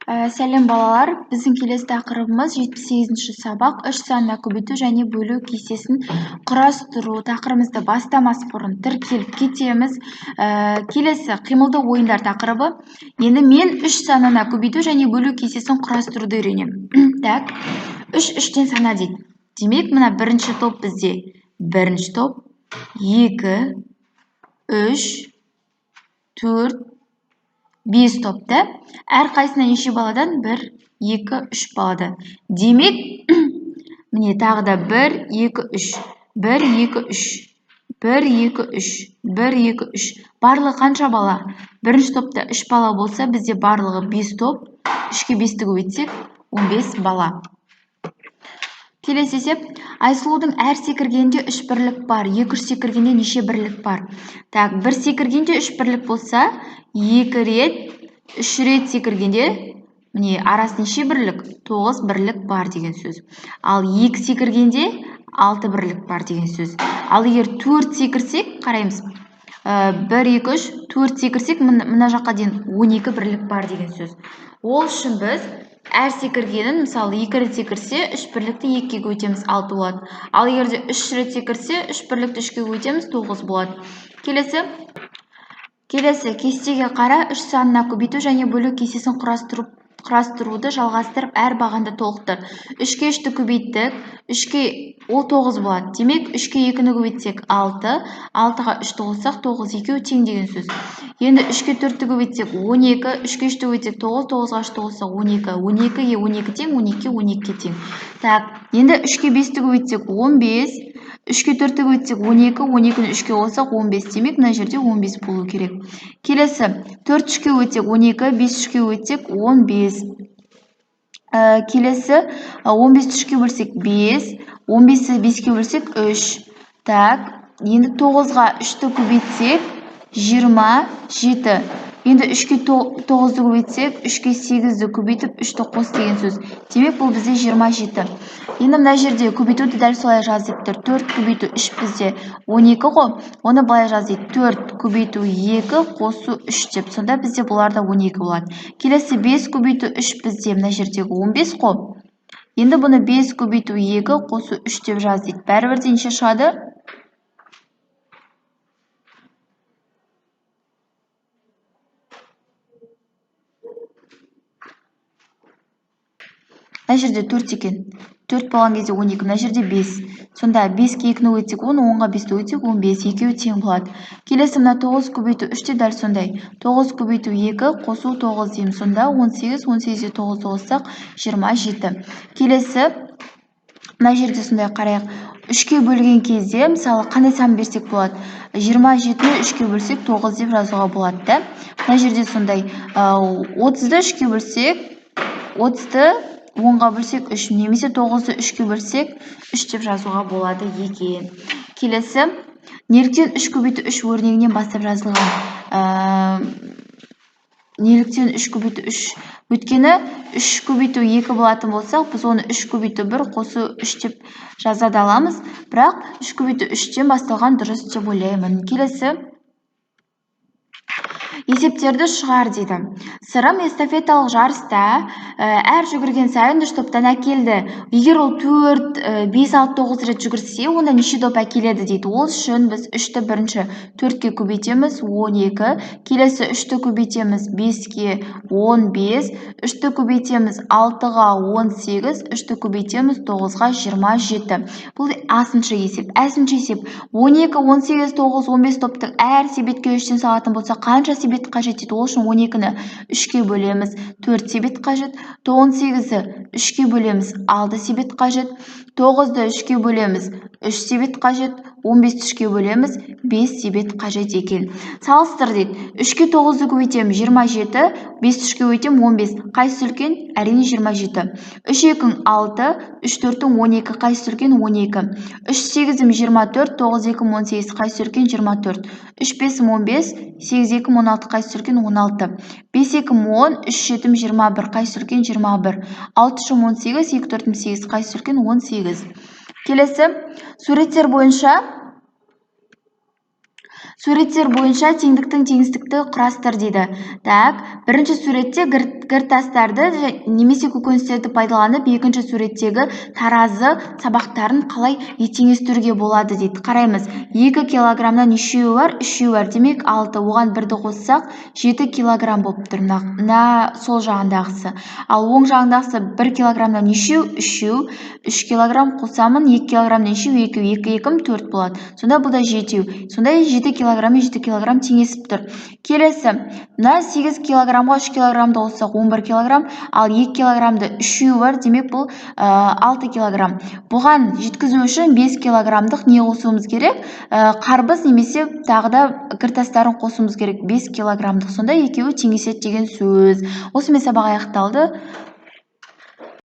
Сәлем, балалар! Біздің келесі тақырыбымыз 78-ші сабақ, үш санына көбейту және бөлу кестесін құрастыру. Тақырыбымызды бастамас бұрын тіркеліп кетеміз. Келесі қимылды ойындар тақырыбы. Енді мен үш санына көбейту және бөлу кестесін құрастыруды үйренемін. Так, үш үштен сана дейді. Демек, мына бірінші топ бізде. Бірінші топ 2, 3, 4, 5 топты. Әрқайсысына неше баладан? 1, 2, 3 баладан. Демек, міне тағы да 1, 2, 3, 1, 2, 3, 1, 2, 3, 1, 2, 3. Барлығы қанша бала? Бірінші топта 3 бала болса, бізде барлығы 5 топ. 3-ке 5-ті көбейтсек, 15 бала. Келесі есеп. Айсұлудың әр секіргенде 3 бірлік бар. 2-3 секіргенде неше бірлік бар? Так, 1 секіргенде 3 бірлік болса, 2 рет, 3 рет секіргенде, міне, арасы неше бірлік? 9 бірлік бар деген сөз. Ал 2 секіргенде 6 бірлік бар деген сөз. Ал егер 4 секірсек, қараймыз. 1, 2, 3, 4 секірсек, мына жаққа дейін 12 бірлік бар деген сөз. Ол үшін біз әр секіргенін, мысалы, 2 рет секірсе, 3 бірлікті 2-ге көбейтеміз, 6 болады. Ал егер де 3 рет секірсе, 3 бірлікті 3-ге көбейтеміз, 9 болады. Келесі кестеге қара, 3 санына көбейту және бөлу кестесін құрастыруды жалғастырып, әр бағанды толықтыр. 3-ке 3-ті көбейттік, 3-ке ол 9 болады. Демек, 3-ке 2-ні көбейтсек 6, 6-ға 3-ті қоссақ 9, екеуі тең деген сөз. Енді 3-ке 4-ті көбейтсек 12, 3-ке 3-ті көбейтсек 9, 9-ға 3-ті қоссақ 12, 12-ге 12 тең, 12-ге 12 тең. Так, енді 3-ке 5-ті көбейтсек 15, 3-ке 4-ті көбейтсек 12, 12-ні 3-ке қоссақ 15. Демек, мына жерде 15 болу керек. Келесі, 4 3-ке көбейтсек 12, 5 3-ке көбейтсек 15. Келесі, 15 3-ке бөлсек 5, 15-ті 5-ке бөлсек 3. Так, енді 9-ға 3-ті көбейтсек 27. Енді 3-ке 9-ды көбейтсек, 3-ке 8-ді көбейтіп, 3-ті қос деген сөз. Демек, бұл бізде 27. Енді мына жерде көбейтуді дәл солай жаз деп тұр. 4 көбейту 3 бізде 12 ғой. Оны былай жаз дейді. 4 көбейту 2 қосу 3 деп. Сонда бізде бұлар да 12 болады. Келесі 5 көбейту 3 бізде мына жердегі 15 қой. Енді бұны 5 көбейту 2 қосу 3 деп жаз дейді. Бәрібір де неше шығады? Мына жерде 4 екен. 4 болған кезде 12, мына жерде 5. Сонда 5-ке 2-ні көбейтсек 10, 10-ға 5-ті көбейтсек 15, екеуі тең болады. Келесі мына 9 көбейту 3 те дәл сондай. 9 көбейту 2 қосу 9 дейміз. Сонда 18, 18-ге 9 қоссақ 27. Келесі мына жерде сондай қарайық. 3-ке бөлген кезде, мысалы, қандай сан берсек болады? 27-ні 3-ке бөлсек 9 деп жазуға болады, да? Мына жерде сондай, 30-ды 3-ке бөлсек, 30-ды 10-ға бөлсек 3, немесе 9-ды 3-ке бөлсек 3 деп жазуға болады екен. Келесі, неліктен 3 көбейту 3 өрнегінен бастап жазылған? Неліктен 3 көбейту 3? Өйткені 3 көбейту 2 болатын болсақ, біз оны 3 көбейту 1 қосу 3 деп жаза да аламыз. Бірақ 3 көбейту 3-тен басталған дұрыс деп ойлаймын. Келесі есептерді шығар дейді. Сырым эстафеталық жарыста әр жүгірген сайын 3 топтан әкелді. Егер ол 4, 5, 6, 9 рет жүгірсе, онда неше доп әкеледі дейді. Ол үшін біз 3-ті бірінші 4-ке көбейтеміз, 12. Келесі 3-ті көбейтеміз, 5-ке 15. 3-ті көбейтеміз, 6-ға 18. 3-ті көбейтеміз, 9-ға 27. Бұл асыншы есеп. Әсінші есеп. 12, 18, 9, 15 топтың әр себетке 3-тен салатын болса, қанша себет қажет дейді. Ол үшін 12-ні 3-ке бөлеміз, 4 себет қажет. 18-ді 3-ке бөлеміз, 6 себет қажет. 9-ды 3-ке бөлеміз, 3 себет қажет. 15-ті 3-ке бөлеміз, 5 себет қажет екен. Салыстыр дейді. 3-ке 9-ды көбейтемін, 27, 5-ті 3-ке көбейтемін, 15. Қайсысы үлкен? Әрине 27. 3 екің 6, 3 төртің 12. Қайсысы үлкен? 12. 3 сегізім 24, 9 екім 18. Қайсысы үлкен? 24. 3 бесім 15, 8 екім 16. Қайсысы үлкен? 16. 5 екім 10, 3 жетім 21. Қайсысы үлкен? 21. 6 үшім 18, 2 төртім 8. Қайсысы үлкен? 18. Келесі суреттер бойынша Суреттер бойынша теңдіктің теңсіздікті құрастыр дейді. Так, бірінші суретте Кір тастарды немесе көкөністерді пайдаланып, екінші суреттегі таразы сабақтарын қалай теңестіруге болады дейді. Қараймыз: 2 килограммнан нешеуі бар? Үшеуі бар, демек, алты. Оған бірді қоссақ, 7 килограмм болып тұр мына сол жағындағысы. Ал оң жағындағысы 1 килограммнан нешеу? Үшеу. 3 килограмм қосамын. 2 килограммнан нешеу? Екеу. Екі, екі, төрт болады. Сонда бұл да жетеу. Сонда 7 килограмм мен 7 килограмм теңесіп тұр. Келесі, мына 8 килограммға 3 килограммды қоссақ, 11 килограмм. Ал 2 килограммды үшеуі бар, демек, бұл 6 килограмм. Бұған жеткізу үшін 5 килограммдық не қосуымыз керек? Қарбыз немесе тағы да кір тастарын қосуымыз керек 5 килограммдық. Сонда екеуі теңеседі деген сөз. Осымен сабақ аяқталды.